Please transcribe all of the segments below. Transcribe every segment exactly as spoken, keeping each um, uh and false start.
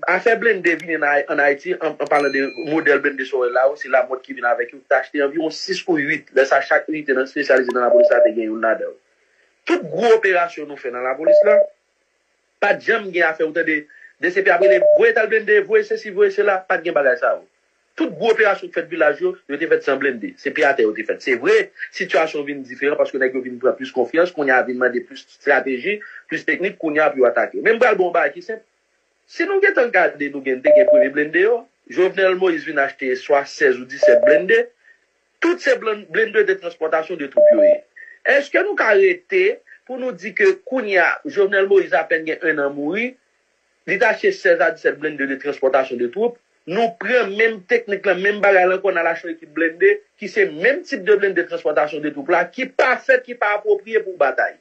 afè blende vini ann Ay- ann Ayiti, an, an palan de modèl blende sa w wè la yo, se Lamòt ki vin avèk yo, ki te achte anviwon sis ou uit. Lè sa, chak inite nan, espesyalize nan lapolis la te gen youn ladan yo. Tout gwo operasyon nou fè nan lapolis la, pa t janm gen afè ou tande D C P ap rele, "Voye tèl blende, voye sesi, voye sela." Pa t gen bagay sa yo. Tout gwo operasyon k fèt vilaj yo, yo te fèt san blende. Se pye atè yo te fèt. Se vre, sitiyasyon vin diferan paske nèg yo vin pran plis konfyans, kounye a vin mande plis estrateji, plis teknik, kounye a pou yo atake. Men m pral ba w yon bagay ki senp. Si nou gentan gade, nou gen, te gen premye blende yo, Jovenel Moïse vin achte swa sèz ou disèt blende. Tout se blan- blende de transpòtasyon de twoup yo ye. Èske nou ka rete pou nou di ke kounye a, Jovenel Moïse apèn gen enn an mouri, li t achte sèz a disèt blende de transpòtasyon de twoup, nou pran menm teknik lan, menm bagay lan, ankò n al achte yon ekip blende, ki se menm tip de blende de transpòtasyon de twoup la, ki pa fèt, ki pa apwopriye pou batay.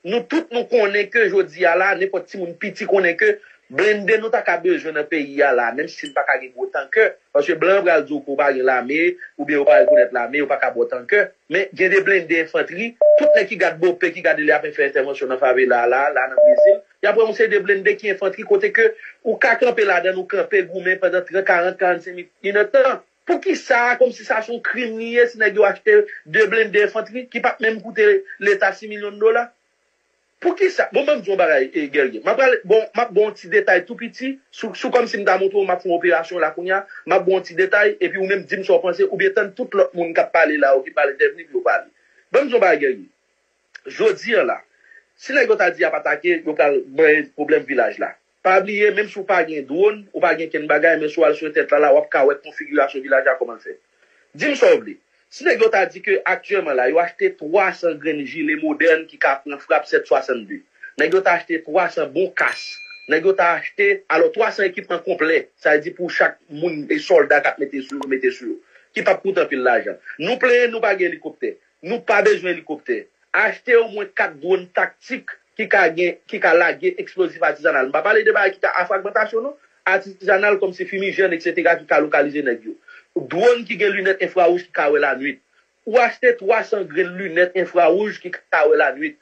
Nou tout nou konnen ke jodi a la, nenpòt timoun piti konnen ke blende nou ta ka bezwen nan peyi a la, menm si n pa ka gen gwo tankè, paske blan an pral di w ke w pa gen lame, oubyen yo pa rekonèt lame, yo pa ka ba w tankè. Men gen de blende enfantri, tout nèg ki gad Bope, ki gade lè y ap fè entèvansyon nan favela a la, la nan Brezil, y ap wè yon seri de blende ki enfantri kote ke ou ka kanpe ladan l, ou kanpe goumen pandan trant, karant, karannsenk minit, inèdtan. Poukisa, kòmsi sa se yon krim li ye, si nèg yo achte de blende enfantri ki p ap menm koute leta sis milyon dola? Poukisa? Bon, ban m di w yon bagay, e, Guerrier. M ap pral, bon, m ap ba w yon ti detay tou piti, sou, sou kòmsi m ta montre w, m ap fè yon operasyon la kounye a, m ap ba w yon ti detay, epi ou menm di m sa w panse, oubyen tann tout lòt moun k ap pale la yo, ki pral entèvni pou yo pale. Ban m di w yon bagay, Guerrier. Jodi a la, si nèg yo ta di y ap atake, yo pral bay pwoblèm vilaj la. Pa bliye, menm si w pa gen dwòn, ou pa gen kenn bagay, men si w al sou entènèt la, la, w ap ka wè konfigirasyon vilaj la kòman l fèt. Di m sa w vle. Si nèg yo ta di ke aktyèlman la, yo achte twa san grenn jile modèn ki ka pran frap sèt swasannde. Nèg yo ta achte twa san bon kas. Nèg yo ta achte, alò, twa san ekipman konplè. Sa vle di pou chak moun e sòlda k ap mete sou yo, mete sou yo. Ki p ap koute anpil lajan. Nou plenyen, nou pa gen elikoptè. Nou pa bezwen elikoptè. Achte omwen kat dwòn taktik ki ka gen, ki ka lage eksplozif atizanal. M pa pale de bagay ki ka a fragmantasyon non. Atizanal kòmsi fimijèn, etsetera, ki ka lokalize nèg yo. Dwòn ki gen linèt enfrawouj ki ka wè lanwit. Ou achte twa san grenn linèt enfrawouj ki ka wè lanwit.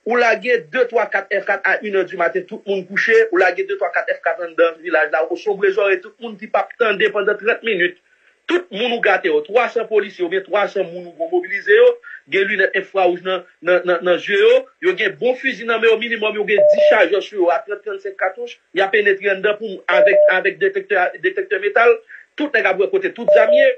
Ou lage de, twa, kat F kat a inè di maten, tout moun kouche, ou lage de, twa, kat F kat anndan vilaj la, ou sonbre zòrèy tout moun ki p ap tande pandan trant minit. Tout moun ou gate yo, twa san polisye oubyen twa san moun ou gon mobilize yo, gen linèt enfrawouj nan, nan, nan, nan zye yo, yo gen bon fizi nan men yo, minimòm yo gen dis chajè sou yo a trant, trannsenk katouch, y ap penetre anndan pou, avèk, avèk detektè, detektè metal, tout nèg ap wè kote tout zam ye,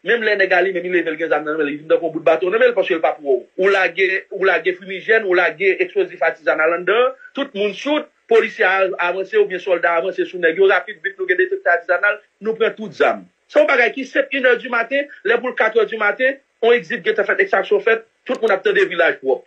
menm lè nèg a li menm li leve l gen zam nan men l, li vin tankou yon bout baton nan men l, paske l p ap wè w. Ou lage, ou lage fimijèn, ou lage eksplozif atizanal anndan, tout moun soud, polisye a avanse oubyen sòlda a avanse sou nèg yo, rapid vit nou gen detektè atizanal, nou pran tout zam. Se yon bagay ki senp, inè di maten, lè pou l katrè di maten, on egzit gentan fèt, ekstraksyon fèt, tout moun ap tande vilaj pwòp.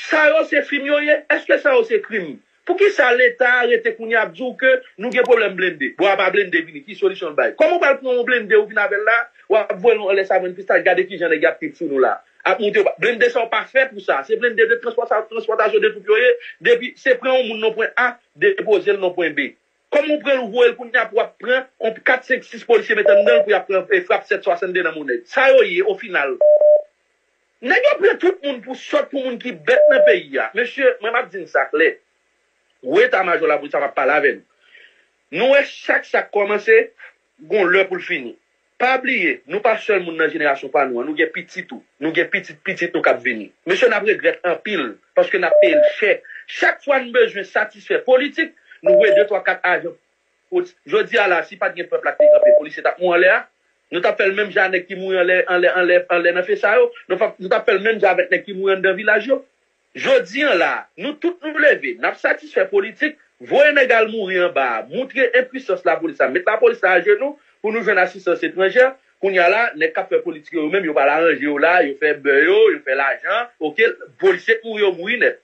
Sa yo se fim yo ye? Èske sa yo se krim? Poukisa Leta rete kounye a ap di w ke nou gen pwoblèm blende? Bon, apa blende vini, ki solisyon l bay? Kòman w pral pran yon blende ou vin avè l la, w ap voye l anlè savann pistach, gade kijan nèg y ap trip sou nou la. Ap monte yo, blende sa yo pa fè pou sa. Se blende de transpòta- transpòtasyon de twoup yo ye, depi se pran yon moun nan pwen A, depoze l nan pwen B. Kòman ou pran l, ou voye l kounye a pou w ap pran yon kat, senk, sis polisye met anndan l pou y ap pran e frap sèt swasannde nan men nèg? Sa yo ye, ofinal. Nèg yo pran tout moun pou sòt, pou moun ki bèt nan peyi a. Mesye, mwen m ap di n sa klè. Gwo eta majò lapolis la p ap pale avè nou. Nou wè chak sa k kòmanse, gon lè pou l fini. Pa bliye, nou pa sèl moun nan jenerasyon pa nou an, nou gen pitit ou, nou gen pitit pitit nou k ap vini. Mesye, n ap regrèt anpil, paske n ap peye l chè. Chak fwa n bezwen satisfè politik, nou voye de, twa, kat ajan polis. Jodi a la, si pa t gen pèp la ki te kanpe, polisye t ap mouri anlè a. Nou t ap fè l menm jan a nèg ki mouri anlè, anlè, anlè, anlè nan fesa yo. Nou p ap, nou t ap fè l menm jan avèk nèg ki mouri anndan vilaj yo. Jodi a la, nou tout nou leve, n ap satisfè politik, voye nèg al mouri anba a, moutre enpwisans lapolis la, met lapolis la ajenou pou nou jwenn asistans etranjè. Kounye a la, nèg k ap fè politik yo, yo menm, yo pral aranje yo la, yo fè bè yo, yo fè lajan, oke, polisye k mouri yo mouri nèt.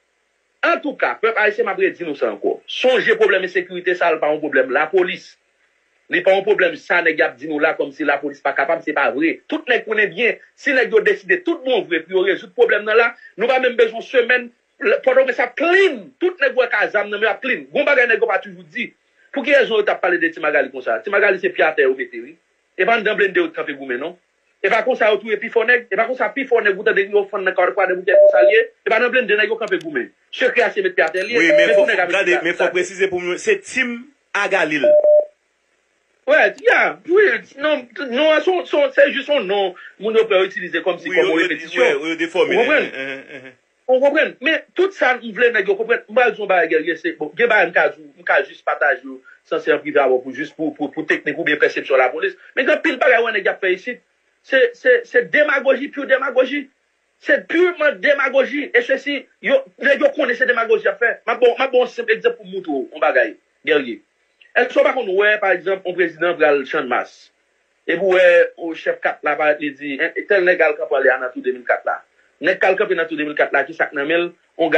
Antouka, pèp ayisyen, m ap redi nou sa ankò. Sonje pwoblèm ensekirite sa a, l pa yon pwoblèm lapolis. Li pa yon pwoblèm sa nèg y ap di nou la kòmsi lapolis pa kapab, se pa vre. Tout nèg konnen byen, si nèg yo deside tout bon vre pou yo rezoud pwoblèm nan la, nou pa menm bezwen semèn, l- Pòtoprens ap clean. Tout nèg ou wè k a zam nan men yo ap clean. Gon bagay nèg yo pa toujou di. Pou ki rezon yo t ap pale de Ti Magali konsa? Ti Magali se pye atè yo mete, wi. E pa anndan blende yo t kanpe goumen, non. E pa konsa yo touye pifò nèg. E pa konsa pifò nèg ou tande yo fann nan Kwadèboukè konsa l ye. E pa nan blende nèg yo kanpe goumen. Sekrè a se met pye atè l ye. Wi, men fò, gade, men fò presize pou mwen, se Team Agalil. Wè, ya, wi, non, non, se se- se jis yon non moun yo pè itilize kòmsi kòm yon repetisyon. Ou konprann? Ou konprann? Men tout sa m vle nèg yo konprann. M pral di yon bagay, Guerrier, se, bon, gen bagay m ka di w, m ka jis pataje yo san se an prive avè w pou jis pou, pou, pou teknik oubyen pèsepsyon lapolis. Men gen anpil bagay wè nèg y ap fè isit. Se, se, se demagoji, pure demagoji. Se purman demagoji. E sesi, yo, nèg yo konnen se demagoji y ap fè. M ap ba w, m ap ba w yon senp egzanp pou m moutre w yon bagay, Guerrier. Èske w pa konn wè, pa egzanp, yon prezidan pral Channmas? Epi w wè, o, chèf kat la parèt, li di, en, tèl nèg al kanpe anlè a nan tou de mil kat la. Nèg k al kanpe nan tou de mil kat la, ki sa k nan men l? Yon